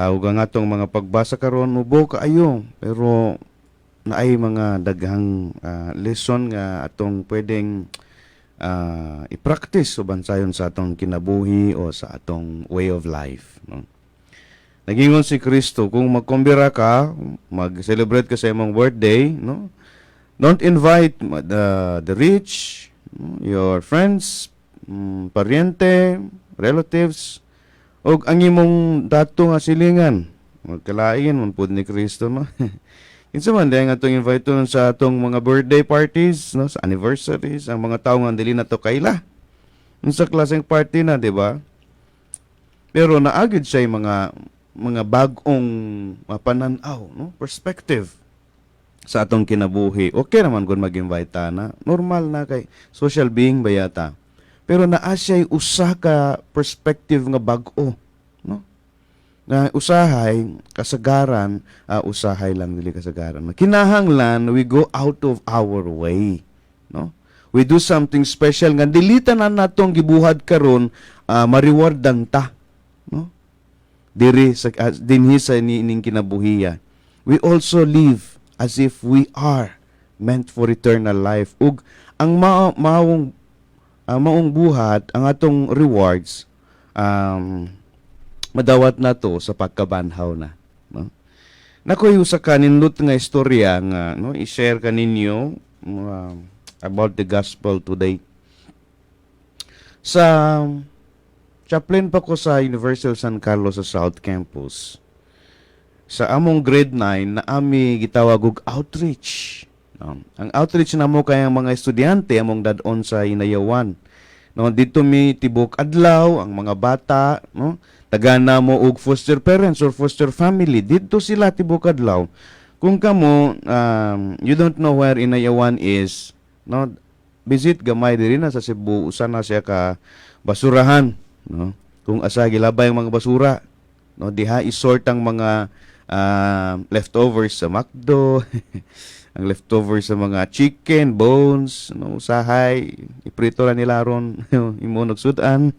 Ug ang atong mga pagbasa karon mubo kaayo, pero naay mga daghang lesson nga atong pwedeng i-practice uban sayon sa atong kinabuhi o sa atong way of life, no? Nagingon si Kristo, kung magkumbira ka, mag-celebrate ka sa imong birthday, no? Don't invite the rich, no? Your friends, pariente, relatives, ug ang imong dato nga silingan. Magkalain man pud ni Kristo, no? Kinsa man diay nga atong invite sa atong mga birthday parties, no, sa anniversaries, ang mga tawo nga dili nato kaila? Unsa klaseng party na, di ba? Pero naa gyud siya mga bag-ong pananaw, no? Perspective sa atong kinabuhi. Okay naman kung mag-invite ta na. Normal na kay social being ba yata. Pero naa siya usa ka perspective nga bag-o, no? Nga usahay kasagaran, usahay lang, dili kasagaran. Kinahanglan we go out of our way, no? We do something special nga dili tanan natong gibuhat karon ma-rewardan ta, no? Diri sa dinhi sa niining kinabuhiya. We also live as if we are meant for eternal life. Ug ang maong buhat, ang atong rewards madawat na to sa pagkabanhaw na, no? Nakoy usa ka nindot nga istorya nga, no, i-share kaninyo about the gospel today. Sa chaplain pa ko sa University of San Carlos sa South Campus. Sa among grade 9 na ami gitawag og outreach. No? Ang outreach namo kay ang mga estudyante among dad-on sa Inayawan. No, dito mi tibok adlaw ang mga bata, no? Tagaan namo og foster parents or foster family. Dito sila tibok adlaw. Kung kamo you don't know where Inayawan is, no? Visit gamay diri na sa Cebu, usa na siya ka basurahan, no? Kung asa gilabay ang mga basura, no? Diha isort ang mga leftovers sa McDo, ang leftovers sa mga chicken bones, no, usahay iprito ra nila ron imo nagsudan,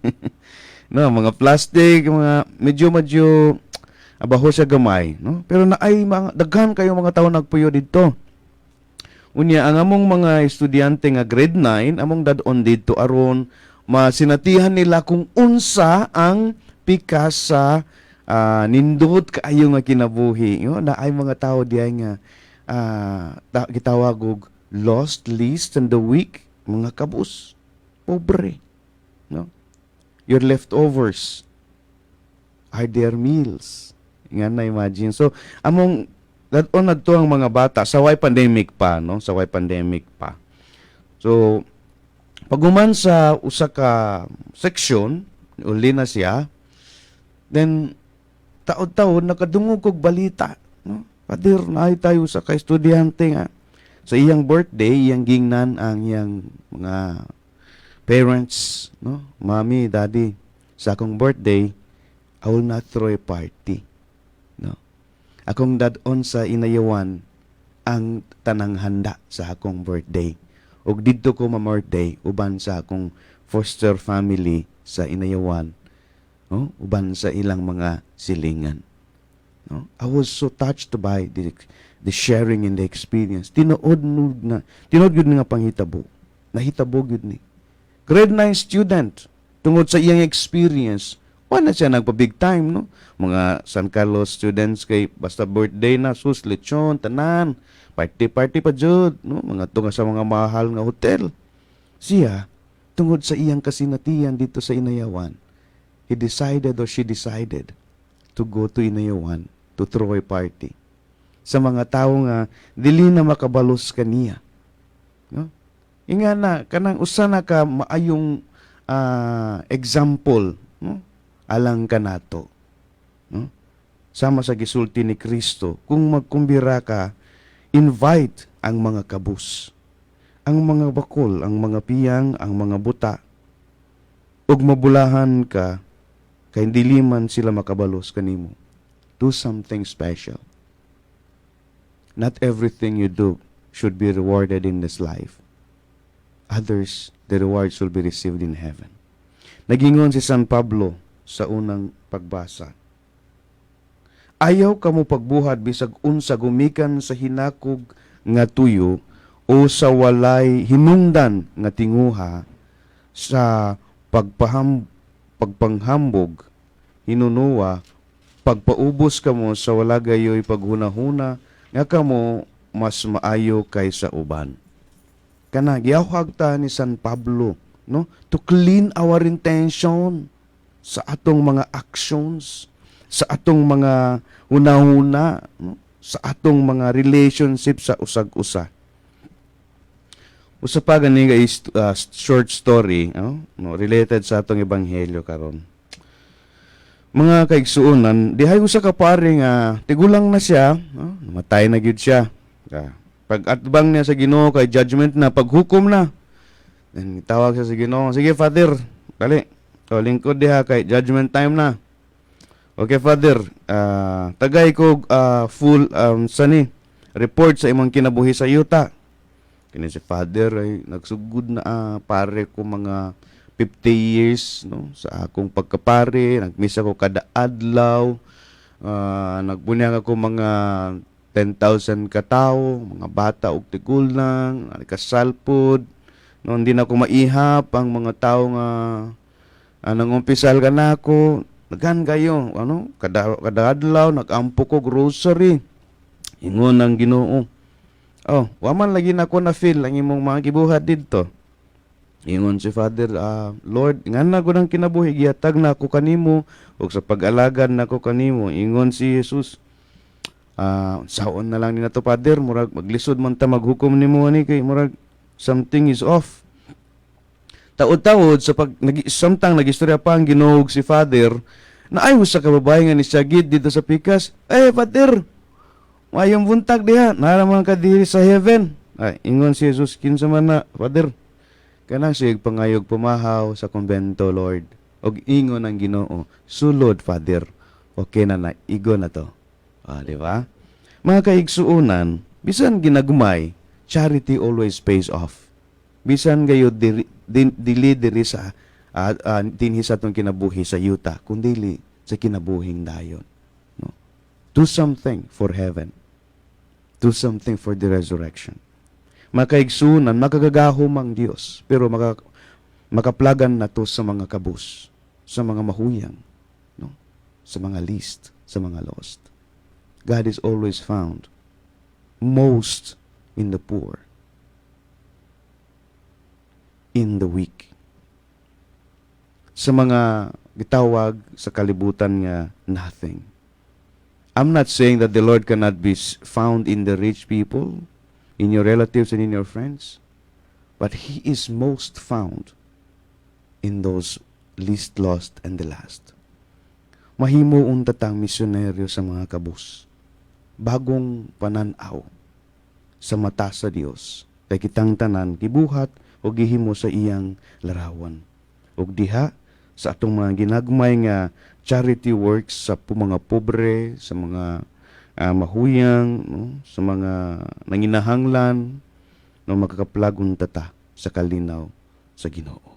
no, mga plastic, mga medyo medyo abaho siya gamay, no, pero naay mga daghan kayo mga tawo nagpuyo didto. Unya ang among mga estudyante nga grade 9 among dad-on didto aron masinatihan nila kung unsa ang pikas sa nindot kaayo nga kinabuhi. Yo, naay mga tao diay nga gitawag og lost, least and the weak, mga kabus, pobre, no? Your leftovers are their meals. Nga na imagine. So among dad-on adto ang mga bata sa way pandemic pa, no? Sa way pandemic pa. So paghuman sa usa ka section, uli na siya, then taod-taod nakadungog kog balita, no? "Pader, naay tayo sa ka estudyante nga sa iyang birthday, iyang gingnan ang iyang mga parents, no? 'Mommy, Daddy, sa akong birthday, I will not throw a party, no? Akong dad-on sa Inayawan ang tanang handa sa akong birthday. Ug didto ko ma-birthday uban sa akong foster family sa Inayawan, no? Uban sa ilang mga silingan.'" No? I was so touched by the sharing and the experience. Tinuod na, tinuod gyud nga panghitabo. Nahitabo gyud ni. Grade 9 student, tungod sa iyang experience, wala siya nagpa big time, no? Mga San Carlos students kay basta birthday na, sus, lechon, tanan, party party pa jud, no? Mga tunga sa mga mahal nga hotel. Siya, tungod sa iyang kasinatian dito sa Inayawan, he decided or she decided to go to Inayawan to throw a party sa mga tao nga dili na makabalos kaniya. No? Inga na kanang usa na ka maayong example, no? Alang kanato. No? Sama sa gisulti ni Kristo, kung magkumbira ka, invite ang mga kabus, ang mga bakol, ang mga piyang, ang mga buta. Ug mabulahan ka kay dili man sila makabalos kanimo. Do something special. Not everything you do should be rewarded in this life. Others, the rewards will be received in heaven. Nagingon si San Pablo sa unang pagbasa. Ayaw kamo pagbuhat bisag unsa gumikan sa hinakog nga tuyo o sa walay hinungdan nga tinguha sa pagpanghambog hinunuwa pagpaubos kamo sa wala gayoy paghunahuna nga kamo mas maayo kaysa uban. Kana giyawhag ta ni San Pablo, no, to clean our intention sa atong mga actions, sa atong mga hunahuna, no, sa atong mga relationship sa usag-usa. Usa pa gani nga short story, no, related sa atong ebanghelyo karon. Mga kaigsuonan, dihay usa ka pare nga tigulang na siya, no, namatay na gyud siya. Pag atbang niya sa Ginoo kay judgment na, paghukom na. Then tawag siya sa Ginoo, "Sige, Father, dali. O, lingkod diha kay judgment time na." "Okay, Father, tagay ko full sani report sa imong kinabuhi sa yuta." Kini si Father ay nagsugod na pare ko mga 50 years, no, sa akong pagkapare, nagmisa ko kada adlaw, nagbunyag ako mga 10,000 ka tawo, mga bata ug tigulang, nakasalpod, no, hindi na ako maihap ang mga tao nga nangumpisal ka na ako, daghan kayo, ano, kada adlaw nagampo ko grocery. Ingon ang Ginoo, "Oh, wa man lagi nako na feel ang imong mga gibuhat didto." Ingon si Father, "Lord, ngana ko ng kinabuhi, gihatag na ako kanimo, ug sa pag-alagad nako kanimo." Ingon si Jesus, "Saon na lang ni nato, Father, murag maglisod man ta maghukom nimo ani kay murag something is off." Taod-taod sa pag nag, samtang nagistorya pa ang Ginoo si Father, na ay usa ka babae nga nisagid dito sa pikas. "Eh, Father, mayong buntag diha, naa man ka diri sa heaven." Ay, ingon si Jesus, "Kinsa man na, Father?" "Kanang sige pangayog pamahaw sa kumbento, Lord." Og ingon ang Ginoo, "Sulod, Father. Okay na na, igo na to." Ah, di ba? Mga kaigsuonan, bisan ginagmay, charity always pays off. Bisan gayud diri, dili diri sa dinhi sa atong kinabuhi sa yuta, kundili sa kinabuhing dayon. No? Do something for heaven. Do something for the resurrection. Makaigsunan, makagagahom ang Dios, pero makaplagan na to sa mga kabus, sa mga mahuyang, no? Sa mga least, sa mga lost. God is always found most in the poor, in the weak. Sa mga gitawag sa kalibutan nga nothing. I'm not saying that the Lord cannot be found in the rich people, in your relatives and in your friends, but He is most found in those least, lost, and the last. Mahimo unta tang misyonaryo sa mga kabus. Bagong pananaw sa mata sa Dios. Kay kitang tanan gibuhat o gihimo sa iyang larawan. Ug diha sa atong mga ginagmay nga charity works sa mga pobre, sa mga mahuyang, no, sa mga nanginahanglan, no, makakaplagon ta sa kalinaw sa Ginoo.